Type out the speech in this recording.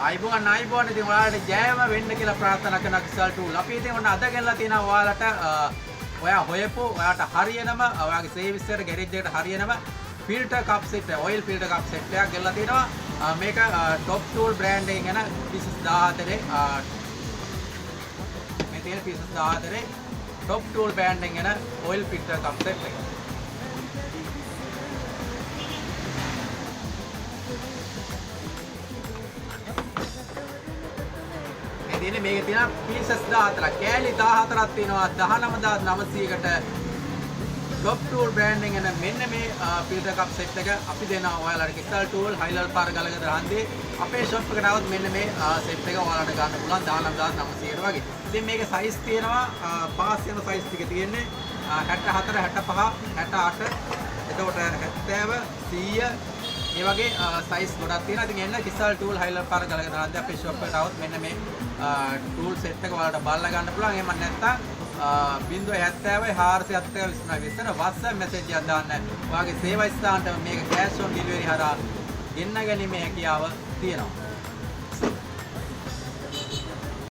ආයිබෝවන් ආයිබෝවන්. ඉතින් ඔයාලට ජයම වෙන්න කියලා ප්‍රාර්ථනා කරන කිසල් ටූල්. අපි ඉතින් ඔන්න අද ගෙනලා තියෙනවා ඔයාලට ඔයා හොයපු, ඔයාට හරියනම, ඔයාගේ සර්විස් එකට, ගෑරේජ් එකට හරියනම filter cup set, oil filter cup set එකක් ගෙනලා තියෙනවා. මේක ටොප් ටූල් බ්‍රෑන්ඩ් එකෙන් එන පීසස් 14, මේ තියෙන පීසස් 14 ටොප් ටූල් බ්‍රෑන්ඩ් එකෙන් එන ඔයිල් ෆිල්ටර් කප් සෙට් එක. මේ තියෙන්නේ මේකේ තියෙන පීසස් 14ක්, කෑලි 14ක් තියෙනවා 19,900කට. ටොප් ටූල් බ්‍රෑන්ඩ් එකෙන් එන මෙන්න මේ ෆිල්ටර් කප් සෙට් එක අපි දෙනවා ඔයාලට කිසල් ටූල්, හයිලල් පාර, ගලගදර හන්දියේ අපේ ෂොප් එකට આવොත් මෙන්න මේ සෙට් එක ඔයාලට ගන්න පුළුවන් 19,900කට වගේ. ඉතින් මේකේ සයිස් තියෙනවා, පාස් යන සයිස් ටික තියෙන්නේ 64, 65, 68, එතකොට 70, 100, ඒ වගේ සයිස් ගොඩක් තියෙනවා. ඉතින් එන්න කිසල් ටූල්, හයිලල් පාර, ගලගදර හන්දියේ අපේ ෂොප් එකට આવොත් මෙන්න මේ ටූල් සෙට් එක ඔයාලට බලලා ගන්න පුළුවන්. එහෙම නැත්නම් 070 470 29 20 WhatsApp message එකක් දාන්න. ඔයාගේ සේවා ස්ථානට මේක කෑෂ් ඔන් ඩෙලිවරි හරහා ගෙන්න ගැනීමේ හැකියාව තියෙනවා.